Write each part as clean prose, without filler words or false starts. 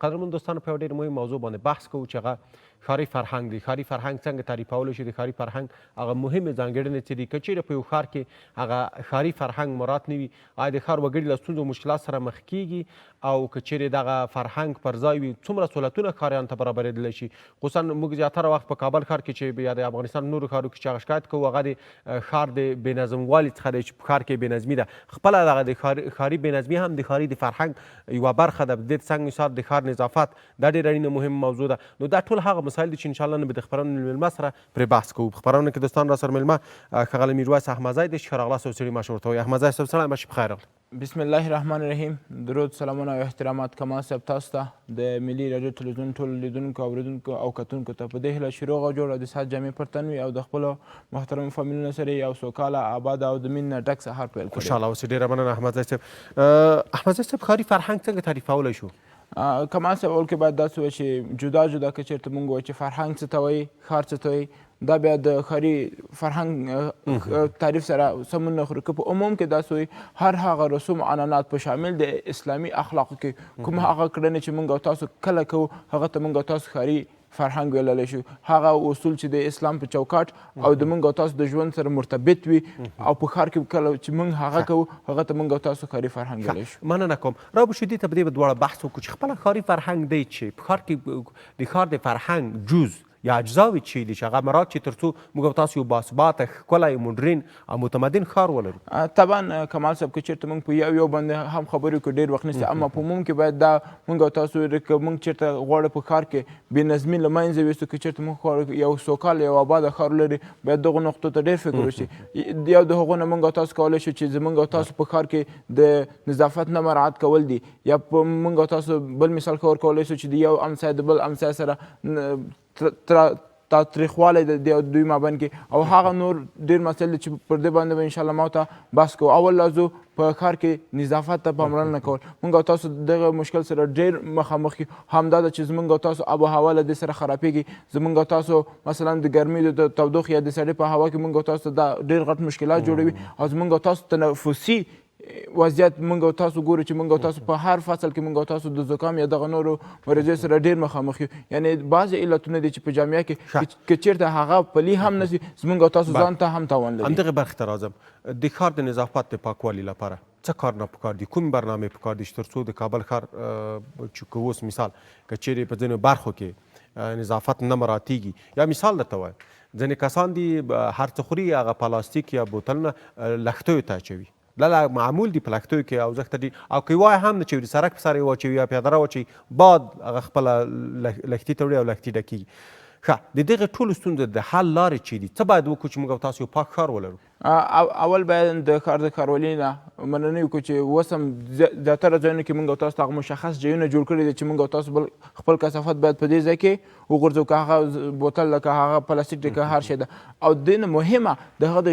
قدرمن دوستانو، په یو ډېر مهم موضوع باندې بحث کوو چې هغه ښاري فرهنګ دی. ښاري فرهنګ څنګه تعریفولی شو؟ د ښاري فرهنګ هغه مهمې ځانګړنې څه دي؟ که چیرې په یو ښار کې هغه ښاري فرهنګ مراعات نه وي، آیا د ښار وګړي له ستونزو او مشکلات سره مخ کیږي؟ او که چیرې دغه فرهنګ پر ځای وي، څومره سهولتونه ښاریانو ته برابرېدلی شي؟ خصوصا موږ زیاتره وخت په کابل ښار کې چې یا د افغانستان نورو ښارو کې چې هغه شکایت کوو، هغه د ښار د بې نظموالي څخه دی چې په ښار کې بې نظمي ده. خپله دغه د ښاري بې نظمي هم د ښاري د فرهنګ یوه برخه ده. د دې څنګ مثال د ښار نظافت، دا ډېره اړینه مهمه موضوع ده. نو دا ټول هغه مسایل دي چې انشاءالله نن به د خپرونې له مېلمه سره پرې بحث کوو. په خپرونه کې دوستان را سره مېلمه ښاغلی میرویس احمدزی دی چې ښه راغلاست او ستړي مه شئ ورته وایي. احمدزی صاحب، ستړی مه شئ، په خیر راغلئ. بسم الله الرحمن الرحیم. درود، سلامونه او احترامات کمال صاحب تاسو ته، د ملي راډیو تلویزیون ټولو لیدونکو، اوریدونکو او کتونکو ته، په دې هیله چې روغ او جوړ او د صحت جامې پر تن وي او د خپلو محترمو فامیلونو سره یو سوکاله، آباد او د مینې نه ډک سهار پیل کړي. خوشحاله اوسئ. ډېره مننه احمدزی صاحب. احمدزی صاحب، ښاري فرهنګ څنګه تعریفولی شو؟ کمال صاحب، اول کې باید داسې وایي چې جدا جدا که چېرته مونږ وایو چې فرهنګ څه ته وایي، ښار څه ته وایي، دا بیا د ښاري فرهنګ تعریف سره سمون نه خوري. که په عموم کې داسې وایي، هر هغه رسوم، عنعنات په شامل د اسلامي اخلاقو کې کوم هغه کړنې چې مونږ او تاسو کله کوو، هغه ته مونږ او تاسو ښاري فرهنګ ویلی شو. هغه اصول چې د اسلام په چوکاټ او د مونږ او تاسو د ژوند سره مرتبط وي او په ښار کې کله چې مونږ هغه کوو، هغه ته مونږ او تاسو ښاري فرهنګ ویلی شو. مننه کوم. را به شو دې ته، په دې به دواړه بحث وکړو چې خپله ښاري فرهنګ دی چې په ښار کې د ښار د فرهنګ جز یا اجزاوې چې دي چې هغه مراعات چې تر څو موږ او تاسو یو باثباته، ښکلی، مډرن او متمدن ښار ولرو. طبعا کمال صاحب، که چېرته موږ په یو یو باندې هم خبرې وکړو، ډېر وخت نیسي، اما په عموم کې باید دا موږ او تاسو، که موږ چېرته غواړو په ښار کې بې نظمي له منځه ویستو، که چېرته موږ غواړو یو سوکاله، یو آباده ښار ولري، باید دغو نقطو ته ډېر فکر وشي. یو د هغو نه موږ او تاسو کولی شو چې زموږ او تاسو په ښار کې د نظافت نه مراعات کول دي، یا په موږ او تاسو بل مثال ښه ورکولی شو چې د یو همسایه د بل همسایه سره تاوتریخوالی د دوی مابین کې او هغه نور ډېر مسایل دي چې پر دې باندې به انشاءالله ما ته بحث کوو. اول راځو په ښار کې نظافت ته پاملرنه کول. موږ او تاسو دغه مشکل سره ډېر مخامخ یو. همدا ده چې زموږ او تاسو آب و هوا له دې سره خرابېږي. زموږ او تاسو مثلا د ګرمي، د تودوخې یا د سړې په هوا کې موږ او تاسو ته دا ډېر غټ مشکلات جوړوي او زموږ او تاسو تنفسي وضعیت موږ او تاسو ګورو چې موږ او تاسو په هر فصل کې موږ او تاسو د زکام یا دغه نورو مریضیو سره ډېر مخامخ یو. یعنی بعضې علتونه دي چې په جامعه کې که چېرته هغه پلي هم نه شي، زموږ او تاسو ځان ته هم تاوان لري. همدغې برخې ته راځم. د ښار د نظافت د پاکوالي لپاره څه کارونه پکار دي؟ کومې برنامې پکار دي چې تر څو د کابل ښار چې که اوس مثال که چېرې په ځینو برخو کې نظافت نه مراعاتېږي، یا مثال درته وایم، ځینې کسان دي هر څه خوري، هغه پلاستیک یا بوتلونه لښتیو ته اچوي. دا معمول دي په لښتیو کې او زښته دي، او که وایي هم نه چې د سړک په سر یې واچوي یا پیاده واچوي، باد هغه خپله لښتي ته وړي او لښتي ډکېږي. ښه، د دغه ټولو ستونزو د حل لارې چې دي، څه باید وکړو چې موږ او تاسو یو پاک ښار ولرو؟ اول باید د ښار د ښاروالۍ نه مننه وکړو چې اوس هم زیاتره ځایونو کې موږ او تاسو ته هغه مشخص ځایونه جوړ کړي دي چې موږ او تاسو بل خپل کثافت باید په دې ځای کې وغورځوو، که هغه بوتل ده، که هغه پلاستیک دی، که هر شی ده. او دې نه مهمه د هغه د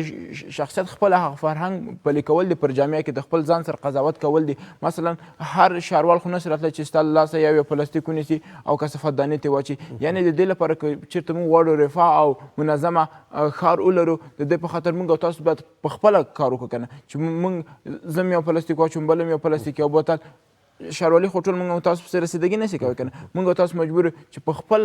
شخصیت خپل هغه فرهنګ پلي کول دي، پر جامعه کې د خپل ځان سره قضاوت کول دي. مثلا هر ښاروال خو نشي راتلی چې ستا له لاسه یو یو پلاستیک ونیسي او کثافت دانې ته واچي. یعنې د دې لپاره که چېرته موږ غواړو رفاه او منظمه ښار ولرو، د دې په خاطر موږ او تاسو باید په خپله کار وکړو، که نه چې موږ زه یو پلاستیک واچوم، بل یو پلاستیک، یو بوتل، ښاروالي خو ټول موږ او تاسو پسې رسیدګي نشي کوی که نه. موږ او تاسو مجبور چې په خپل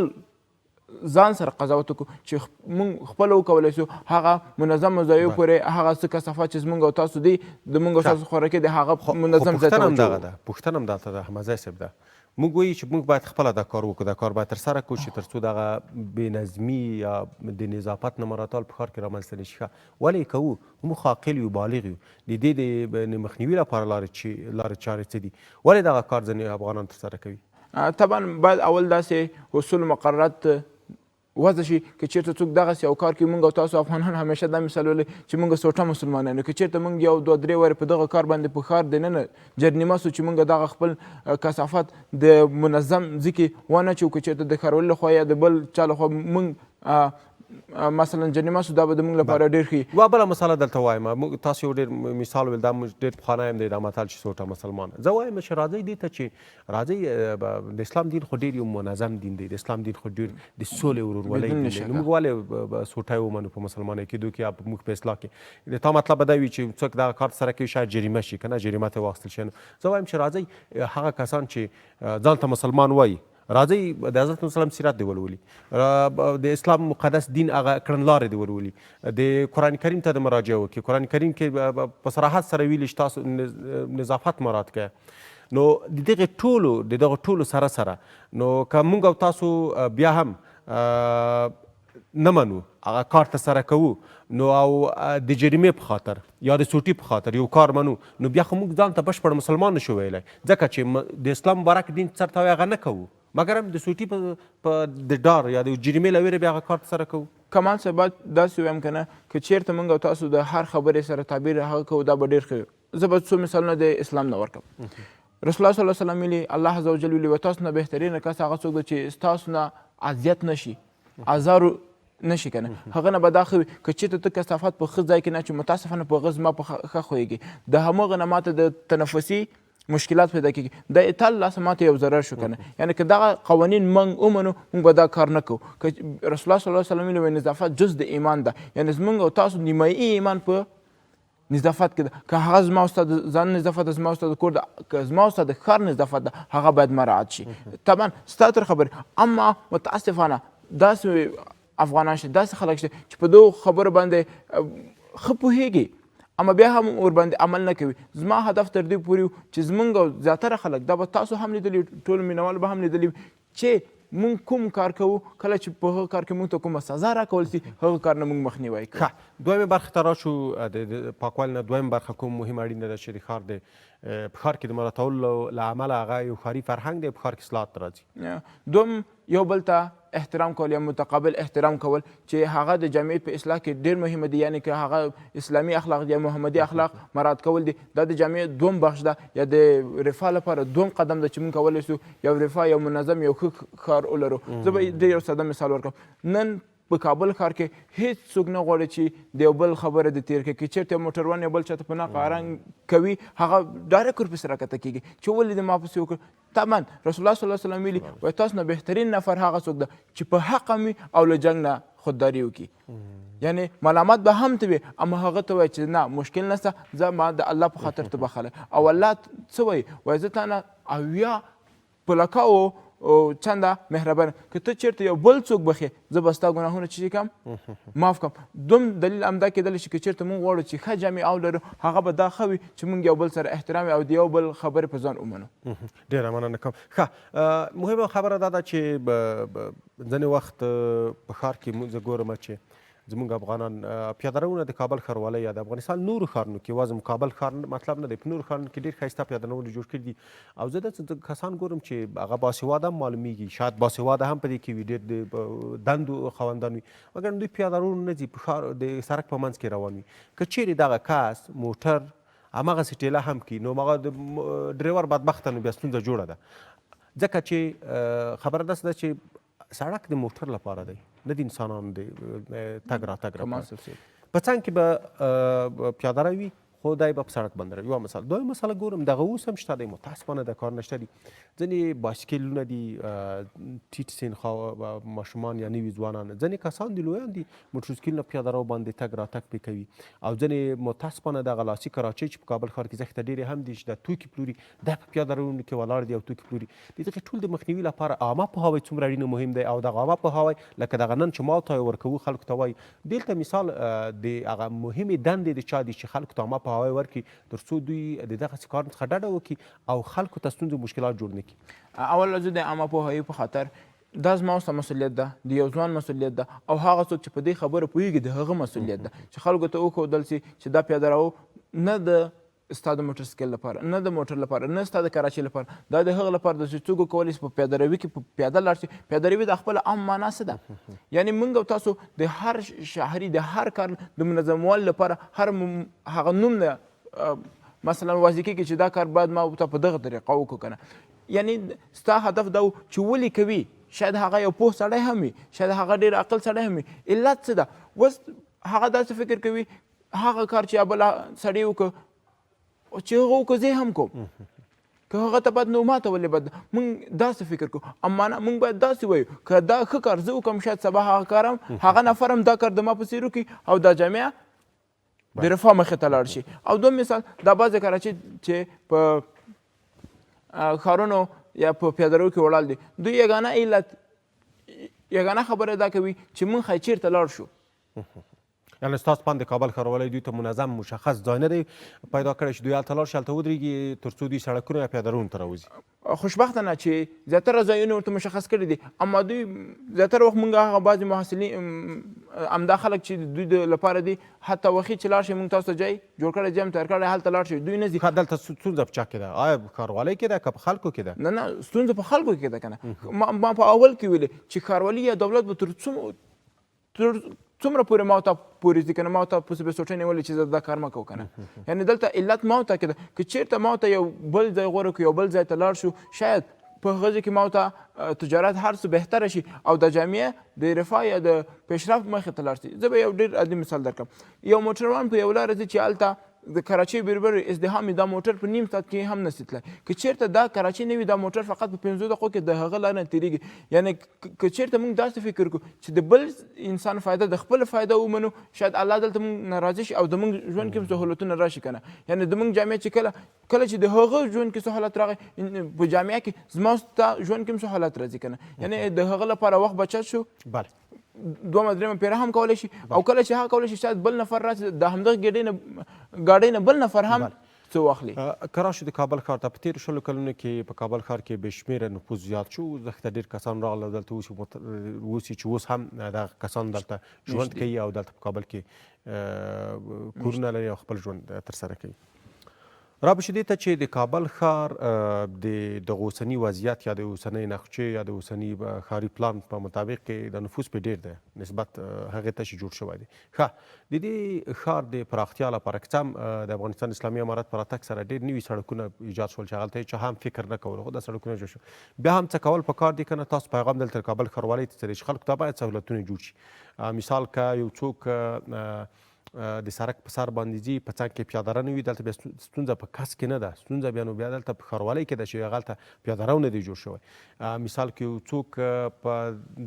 ځان سره قضاوت وکړو چې موږ خپله وکولی شو هغه منظمو ځایو پورې هغه څه کثافات چې زموږ او تاسو دي، د موږ او تاسو خوراکي دی، هغه منظم ځای ته واچوو. پوښتنه هم دلته ده احمدزی صاحب ده. موږ وایو چې موږ باید خپله دا کار وکړو، دا کار باید ترسره کړو چې تر څو دغه بې نظمي یا د نظافت نه مراعاتول په ښار کې رامنځته نه شي. ښه، ولې یې کوو؟ موږ خو عاقل یو، بالغ یو. د دې د مخنیوي لپاره لارې چارې څه دي؟ ولې دغه کار ځینې افغانان ترسره کوي؟ طبعا باید اول داسې اصول مقررات وضع شي که چېرته څوک دغسې یو کار کوي. موږ او تاسو افغانان همیشه دا مثال ولري چې موږ سوټه مسلمانان یو. که چېرته موږ یو، دوه، درې وارې په دغه کار باندې په ښار دننه جرنیمه سو چې موږ دغه خپل کثافت د منظم ځای کې ونه چو، که چېرته د ښاروالي لخوا یا د بل چا لخوا موږ مثلا جریمه سو، دا به د موږ لپاره ډېر ښه. یوه بله مسله دلته وایم، موږ تاسو یو ډېر مثال ویل، دا موږ ډېر پخوانی هم دی دا متل چې سوټه مسلمان. زه وایم چې راځئ دې ته چې راځئ، د اسلام دین خو ډېر یو منظم دین دی، د اسلام دین خو ډېر د سولې ورورولۍ دین دی، نو موږ ولې سوټی ومنو په مسلمانۍ کېدو کې یا موږ په اصلاح کې؟ د تا مطلب به دا وي چې څوک دغه کار ترسره کوي شاید جریمه شي، که نه جریمه ته واخیستل شي. نو زه وایم چې راځئ هغه کسان چې ځان ته مسلمان وایي، راځئ د حضرت مسلم سیرت دی ولولي، د اسلام مقدس دین هغه کړنلارې دی ولولي، د قرآن کریم ته د مراجعه وکړي. قرآن کریم کې په صراحت سره ویلي چې تاسو نظافت مراعات کړئ. نو د دغه ټولو سره سره نو که موږ او تاسو بیا هم نه منو هغه کار ترسره کوو، نو او د جریمې په خاطر یا د سوټي په خاطر یو کار منو، نو بیا خو موږ ځان ته بشپړ مسلمان نشو ویلی، ځکه چې د اسلام مبارک دین چېرته وایي هغه نه کوو، مګر هم د سوټي په د ډار یا د جریمې له ویرې بیا هغه کار ترسره کوو. کمال صاحب باید داسې ووایم که نه، که چېرته موږ او تاسو د هر خبرې سره تعبیر هغه کوو، دا به ډېر ښه وي. زه به څو مثالونه د اسلام نه ورکړم. رسول الله صلی الله علیه وسلم ویلي، الله عز وجل ویلي، و تاسو نه بهترینه کس هغه څوک دی چې ستاسو نه اذیت نه شي، ازار نه شي که نه، هغه نه به دا ښه وي که چېرته ته کثافت په ښه ځای کې نه چې متاسفانه په هغه زما په ښه ښویږي، د هماغه نه ماته د تنفسي مشکلات پیدا کېږي، دا یې تل لاسه ماته یو ضرر شو که نه. یعنې که دغه قوانین موږ ومنو، موږ به دا کار نه کوو. که رسول الله صلی الله علیه وسلم ویلي، نظافت جز د ایمان ده، یعنې زموږ او تاسو نیمایي ایمان په نظافت کې ده. که هغه زما او ستا د ځان نظافت ده، زما او ستا د کور ده، که زما او ستا د ښار نظافت ده، هغه باید مراعات شي. طبعا ستا تر خبرې، اما متاسفانه داسې افغانان شته، داسې خلک شته چې په دغو خبرو باندې ښه پوهېږي، اما بیا هم ورباندې عمل نه کوي. زما هدف تر دې پورې و چې زمونږ او زیاتره خلک، دا به تاسو هم لیدلي، ټولو مینوالو به هم لیدلي، چې مونږ کوم کار کوو، کله چې په هغه کار کې مونږ ته کومه سزا راکول سي، هغه کار نه مونږ مخنیوی کوو. ښه، دویمې برخې ته راشو. د پاکوالي نه دویمه برخه کوم مهمه اړینه ده چې د ښار د په ښار کې د مراعاتولو له امله هغه یو ښاري فرهنګ دی، په ښار کې اصلاحات راځي. دوم، یو بل ته احترام کول یا متقابل احترام کول چې هغه د جامعې په اصلاح کې ډېر مهمه دي، یعنې که هغه اسلامي اخلاق یا محمدي اخلاق مراعات کول دي، دا د جامعې دوم بخش ده یا د رفاه لپاره دوم قدم ده چې موږ کولی شو یو رفاه، یو منظم، یو ښه ښار ولرو. زه به ډېر یو ساده مثال ورکړم. نن په کابل ښار کې هیڅ څوک نه غواړي چې د یو بل خبره دې تېر کړي. که چېرته یو موټروان یو بل چاته په ناقه رنګ کوي، هغه ډایرکټ ورپسې راکته کېږي چې ولې دې ما پسې وکړ. طبعا رسول الله صلی الله علیه وسلم ویلي، وایي تاسو نه بهترین نفر هغه څوک ده چې په حق هم وي او له جنګ نه خودداري وکړي. یعنې ملامت به هم ته وي، اما هغه ته وایي چې نه مشکل نشته، زه ما د الله په خاطر ته بخښلی. او الله څه وایي؟ وایي زه تا نه 70 په لکاو چنده مهربان، که ته چېرته یو بل څوک بخښې، زه به ستا ګناهونه چې کړم معاف کړم. دوم دلیل همدا کېدلی شي که چېرته موږ غواړو چې ښه جامعه ولرو، هغه به دا ښه وي چې موږ یو بل سره احترام او د یو بل خبرې په ځان ومنو. ډېره مننه کوم. ښه، مهمه خبره دا ده چې ځینې وخت په ښار کې موږ زه ګورم چې زموږ افغانان پیاده رونه د کابل ښاروالۍ یا د افغانستان نورو ښارونو کې، یوازې کابل ښار مطلب نه دی، په نورو ښارونو کې ډېر ښایسته پیاده رونه جوړ کړي دي. او زه داسې کسان ګورم چې هغه باسواده هم معلومیږي، شاید باسواده هم په دې کې وي، ډېر د دندو خاوندان وي، مګر دوی پیاده رونه نه ځي، په ښار د سړک په منځ کې روان وي. که چیرې دغه کس موټر هماغسې ټیله هم کړي، نو هغه د ډریور بدبخته، نو بیا ستونزه جوړه ده. ځکه چې خبره داسې ده چې سړک د موټر لپاره دی، نه د انسانانو د تګ راتګ لپاره. په څنګ کې به پیاده روي، خو دی به په سړک باندې روي. یوه مسله. دویمه مسله ګورم دغه اوس هم شته دی، متاسفانه دا کار نشته دي. ځینې بایسکلونه دي، ټیټ سن ماشومان یا نوي ځوانان، ځینې کسان دي لویان دي، موټرسایکلونه پیاده رو باندې تګ راتګ پرې کوي. او ځینې متاسفانه دغه لاسي کراچۍ چې په کابل ښار کې زښته ډېرې هم دي چې دا توکي پلوري، دا په پیاده رونو کې ولاړ دي او توکي پلوري. د دغې ټول د مخنیوي لپاره عامه پوهاوی څومره اړین او مهم دی. او دغه عامه پوهاوی لکه دغه نن چې ما او تا یې ورکوو خلکو ته وایي، دلته مثال د هغه مهمې دندې د چا دي چې خلکو ته عامه پوهاوی ورکړي تر څو دوی د دغسې کارونو څخه ډډه وکړي او خلکو ته ستونزې مشکلات جوړ نه کړي. اول زه د عامه پوهاوي په خاطر دا زما او ستا مسؤلیت ده، د یو ځوان مسؤلیت ده، او هغه څوک چې په دې خبره پوهېږي د هغه مسؤلیت ده چې خلکو ته وښودل سي چې دا پیاده رو نه د ستا د موټرسایکل لپاره، نه د موټر لپاره، نه ستا د کراچۍ لپاره، دا د هغه لپاره ده چې څوک کولی شي په پیاده روي کې په پیاده لاړ شي. پیاده روي د خپله عام معنا څه ده؟ یعنې موږ او تاسو د هر شهري د هر کار د منظموالي لپاره هر هغه نوم نه مثلا واضح کېږي چې دا کار باید ما ته په دغه طریقه وکړو که نه. یعنې ستا هدف دا و چې ولې کوي، شاید هغه یو پوه سړی هم وي، شاید هغه ډېر عاقل سړی هم وي. علت څه ده؟ اوس هغه داسې فکر کوي هغه کار چې بل سړی وکړ، چې هغه وکړ زه هم کوم، که هغه ته بد نو ما ته ولې بد؟ مونږ داسې فکر کوو. اما نه، مونږ باید داسې وایو که دا ښه کار زه وکړم، شاید سبا هغه کار هم هغه نفر هم دا کار د ما په څېر وکړي او دا جامعه د رفاه مخې ته لاړ شي. او دوم مثال دا بعضې کراچۍ چې په ښارونو یا په پیادرو کې ولاړ دي، دوی یګانه علت یګانه خبره دا کوي چې مونږ ښایي چېرته لاړ شو. یعنی ستاسو په اند د کابل ښاروالۍ دوی ته منظم مشخص ځای نه دی پیدا کړی چې دوی هلته لاړ شي، هلته ودرېږي تر څو دوی سړکونو یا پیادرونو ته راوځي؟ خوشبختانه چې زیاتره ځایونه ورته مشخص کړي دي، اما دوی زیاتره وخت مونږ هغه بعضې محصلین همدا خلک چې دوی د لپاره دي، حتی وخی چې لاړ شي مونږ تاسو ته ځای جوړ کړی، ځای هم تیار کړی، هلته لاړ شي، دوی نه ځي. ښه، دلته ستونزه په چا کې ده؟ آیا ښاروالۍ کې ده که په خلکو کې ده؟ نه نه، ستونزه په خلکو کې ده که نه. ما په اول کې ویلي چې ښاروالي یا دولت به تر څومره پورې ما او تا پورې ځي که نه، ما او تا پسې به سوټه نیولې چې زه دا کار مه کوه که نه. یعنې دلته علت ما او تا کې ده. که چېرته ما او ته یو بل ځای غوره کړو، یو بل ځای ته لاړ شو، شاید په هغه ځای کې ما او ته تجارت هر څه بهتره شي او د جامعه د رفاه یا د پیشرفت مخې ته لاړ شي. زه به یو ډېر عادي مثال درکړم. یو موټروان په یو لاره ځي چې هلته د کراچۍ بیربر ازدحام وي، دا موټر په نیم ساعت کې هم نشي تللی. که چېرته دا کراچۍ نه وي، دا موټر فقط په 5 دقیقو کې د هغه لارې نه تېرېږي. یعنې که چېرته موږ داسې فکر کړو چې د بل انسان فایده د خپل فایده ومنو، شاید الله دلته موږ ناراضي شي او د موږ ژوند کې هم سهولتونه راشي که نه. یعنې د موږ جامعه چې کله چې د هغه ژوند کې سهولت راغی، په جامعه کې زما ستا ژوند کې هم سهولت راځي که نه. یعنې د هغه لپاره وخت بچت شو، دومره درېیمه پیره هم کولی شي، او کله چې هغه کولی شي شاید بل نفر راشي د همدغه ګاډۍ نه بل نفر هم څه واخلي. که راشو د کابل ښار ته، په تېرو 20 کلونو کې په کابل ښار کې بې شمېره نفوس زیات شو، زښته ډېر کسان راغلل او دلته اوسي چې اوس هم دغه کسان دلته ژوند کوي او دلته په کابل کې کورونه لري او خپل ژوند ترسره کوي. را به شو دې ته چې د کابل ښار د دغه اوسني وضعیت یا د اوسنۍ نقشې یا د اوسني ښاري پلان په مطابق کې د نفوس پې ډېر دی نسبت هغې ته چې جوړ شوی دی. ښه، د دې ښار د پراختیا لپاره که څه هم د افغانستان اسلامي امارت په راتګ سره ډېر نوي سړکونه ایجاد شول چې هغلته هېچا هم فکر نه کولو، خو دا سړکونه جوړ شول، بیا هم څه کول پکار دي که نه؟ تاسو پیغام دلته کابل ښاروالۍ ته څه دی چې خلکو ته باید سهولتونه جوړ شي. مثال که یو څوک د سړک په سر باندې ځي، په څنګ کې پیاده رو نه وي، دلته بیا ستونزه په کس کې نه ده، ستونزه بیا نو بیا دلته په ښاروالۍ کې ده چې هغلته پیاده رو نه دی جوړ شوی. مثال کې یو څوک په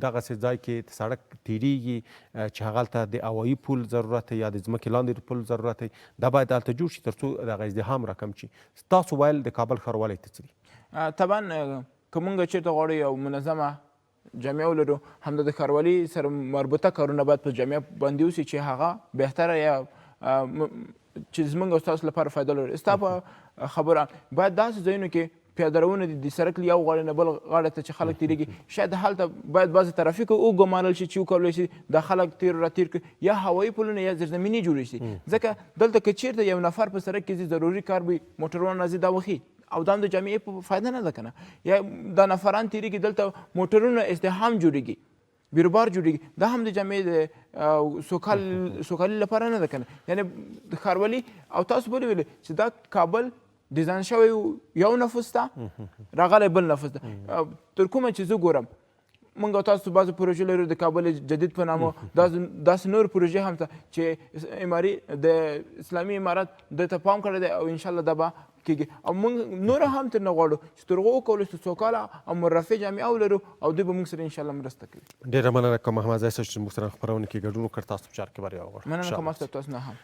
دغسې ځای کې د سړک تېرېږي چې هغلته د هوایي پول ضرورت دی یا د ځمکې لاندې د پول ضرورت دی، دا باید هلته جوړ شي تر څو دغه ازدحام راکم شي. تاسو ویل د کابل ښاروالۍ ته څه دي؟ طبعا که مونږ چېرته غواړو یو منظمه جامعه ولرو، همدا د ښاروالۍ سره مربوطه کارونه باید په جامعه باندې وسي چې هغه بهتره یا چې زمونږ او ستاسو لپاره فایده لري. ستا په خبره باید داسې ځایونو کې پیاده رونه دي، د سړک له یو غاړې نه بل غاړې ته چې خلک تېرېږي، شاید هلته باید بعضې ترافیکو وګمارل شي چې وکولی شي دا خلک تېر را تېر کړي، یا هوایي پلونه یا زیرزمیني جوړې شي. ځکه دلته که چېرته یو نفر په سړک کې ځي، ضروري کار وي، موټروان راځي دا وښي، او دا هم د جامعې په فایده نه ده که نه. یا دا نفران تېرېږي، دلته موټرونه ازدحام جوړېږي، بیروبار جوړېږي، دا هم د جامعې د سوکالي لپاره نه ده که نه. یعنې د ښاروالي او تاسو بلې ویلې چې دا کابل ډیزاین شوی یو نفوس ته راغلی بل نفوس ته. تر کومه چې زه ګورم مونږ او تاسو بعضې پروژې لرو د کابل جدید په نامه، داسې نور پروژې هم شته چې د اسلامي امارت ده ته پام کړی دی او انشاءالله دا به کېږي. او مونږ نور هم ترې نه غواړو چې تر هغو وکولی شو سوکاله او مرفع جامعه ولرو او دوی به مونږ سره انشاءالله مرسته کوي. ډېره مننه کوم محمد زی صاحب چې موږ سره خپرونه کې ګډون وکړ. تاسو په چار کې بریا وغواړم. مننه کوم تاسو نه هم.